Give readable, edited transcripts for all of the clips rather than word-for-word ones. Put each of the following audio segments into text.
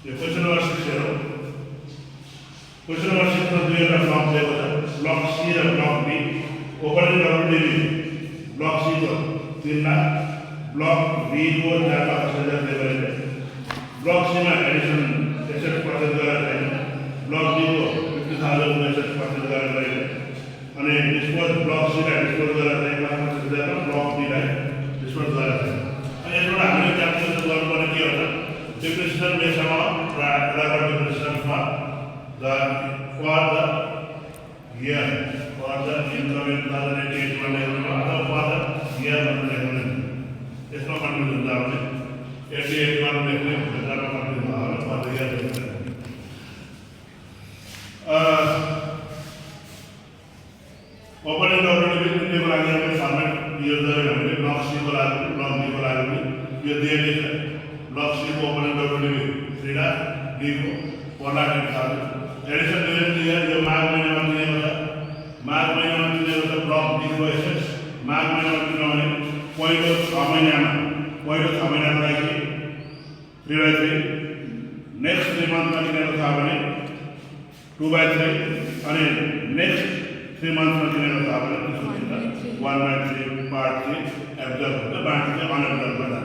यो question number 6 हेरौँ। Question number 6 मा दुईवटा ब्लक दिएको छ, ब्लक सी र block B. Opening WD block C को 3 लाख, ब्लक बी को 4,80,000 दिएको रहेछ। ब्लक सी मा एडिसन 63% गरेर छैन, ब्लक बी को 50,000 63% गरेर रहेछ। अनि डिस्पोज ब्लक सी लाई डिस्पोज गरेर 1,50,000 ब्लक बी लाई डिस्पोज गरेर छैन। अनि यसबाट हामीले क्याल्कुलेसन गर्नुपर्ने के हुन्छ? Depreciation based amount, rather depreciation for the year, for the income in 2008 one or for the year 2011. It's not confusion down. 88 one level, but not confusion for the year 2011. Opening already with the table format, user block C block B you there block C को opening WD 3 lakh, B को 4,80,000। Addition division दिया जो March महीने में दिया होता, March महीने में दिया होता block B को assets, March महीने में दिया होने पॉइंट 6 महीने में लाइक 3/3, नेक्स्ट 3 मंथ में दिया होता अपने 2/3, अने नेक्स्ट 3 मंथ में दिया होता अपने 1/3 पार्ट 3 एब्जॉर्ब होता, बाकी के अनएब्जॉर्ब बना।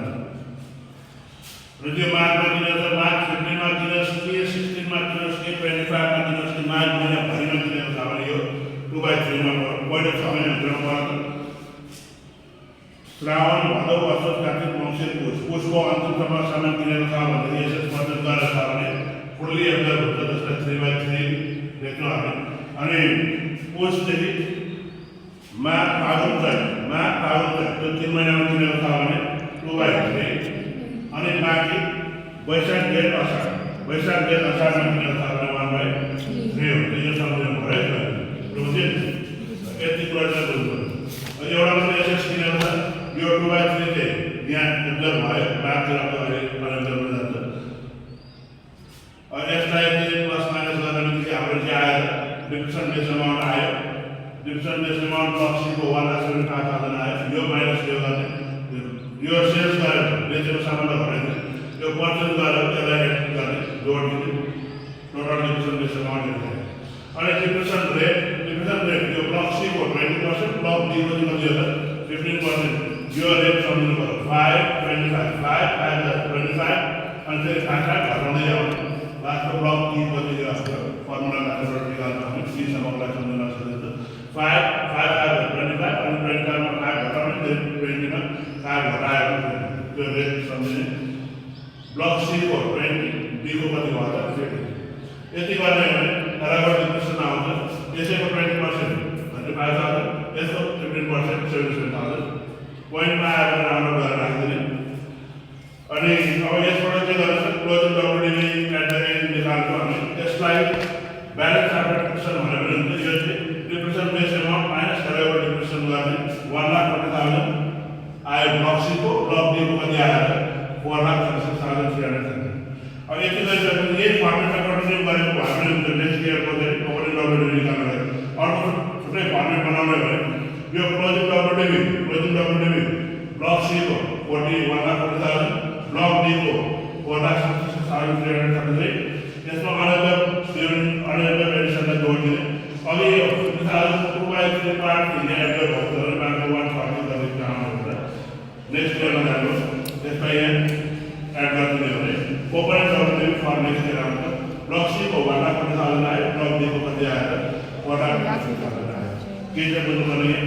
Review mark marginals, mark 15 marginals, 16 marginals, 25 marginals, mark many marginals are here 2/3 number. What is how many number? Shravan, Madhav, Vasant, Kartik, Mongshir, Push को अंतिम समय समय किन्हें था मतलब ये सब मतलब का रहा है fully absorbed होता है तो 3/3 देखना है अने Push देखिए मैं कागज तो 3 महीने में किन्हें था मतलब 2/3 अनि बाँकी वैशाख जेठ असार में किन थाहा 1/3 हो यो सम्झनु पर्यो है बुझ्यो यति कुरा चाहिँ बुझ्नु एउटा मात्र एसेट्स किनेर छ यो 2/3 चाहिँ यहाँ एब्जर्ब भयो बाँकी रकम अहिले अनएब्जर्ब जान्छ अनि यसलाई चाहिँ प्लस माइनस गर्न चाहिँ हाम्रो चाहिँ आयो डिप्रेसन बेस अमाउन्ट आयो depreciation base amount block C को 1,75,000 आयो यो माइनस यो गर्ने यो सेल्स गरेर बेचेको सामान भरेको यो पर्चेज गरेर त्यसलाई एड गर्ने जोड दिने टोटल डिप्रेसन बेस अमाउन्ट अनि डिप्रेसन रेट यो ब्लक सी को 20%, ब्लक बी को कति होला 15%। यो रेट सम्झनु पर्यो 5 25 5 5 25 अनि फेरि 5 घटाउँदै आउने लास्टको ब्लक बी कति आफ्नो फर्मुला लाग्छ निकाल्नु हामी सी सम्मलाई सम्झन सक्छ 5 5 25 अनि 25 मा 5 घटाउने फेरि 20 मा 5 घटायो त्यो रेट सम्झने ब्लक सी को 20 बी को कति भयो त 50 यति गर्ने हो भने बराबर डिप्रेसन आउँछ यसैको 20% भने 5,000 यसको 15% 77,000 पोइन्टमा आएर राम्रो गरेर राख्दिने अनि अब यसबाट के गर्छ क्लोजिङ डब्ल्युडी एट द एन्ड निकाल्नु भने त्यसलाई ब्यालेन्स आफ्टर डिप्रेसन भनेर भन्छ यो चाहिँ डिप्रेसन बेस अमाउन्ट माइनस गरेर डिप्रेसन गर्ने 1,40,000 आयो ब्लक सी को ब्लक बी को कति आएर 4,36,300 अब यति गरिसकेपछि यही फर्मेटमा कन्टिन्यू गरेको हामीले नेक्स्ट इयरको चाहिँ ओपनिङ डब्ल्युडी निकाल्नु अर्को छुट्टै फर्मेट बनाउने भने यो क्लोजिङ डब्ल्युडी ब्लक सी को 1,40,000 ब्लक बी को 4,66,333 त्यसमा अनएब्जर्ब एडिसनलाई जोड दिने अघि यो 50,000 पार्ट दिने एब्जर्ब भएको छ बाँकी 140 गर्ने काम हुन्छ नेक्स्ट इयरमा जानु त्यसमा यहाँ एड गरिदिने हो भने ओपनिङ डब्ल्युडी फर नेक्स्ट इयर आउँछ ब्लक सी को 1,40,000 आयो ब्लक बी को कति आएर 4,60,000 आयो के चाहिँ बुझ्नुपर्ने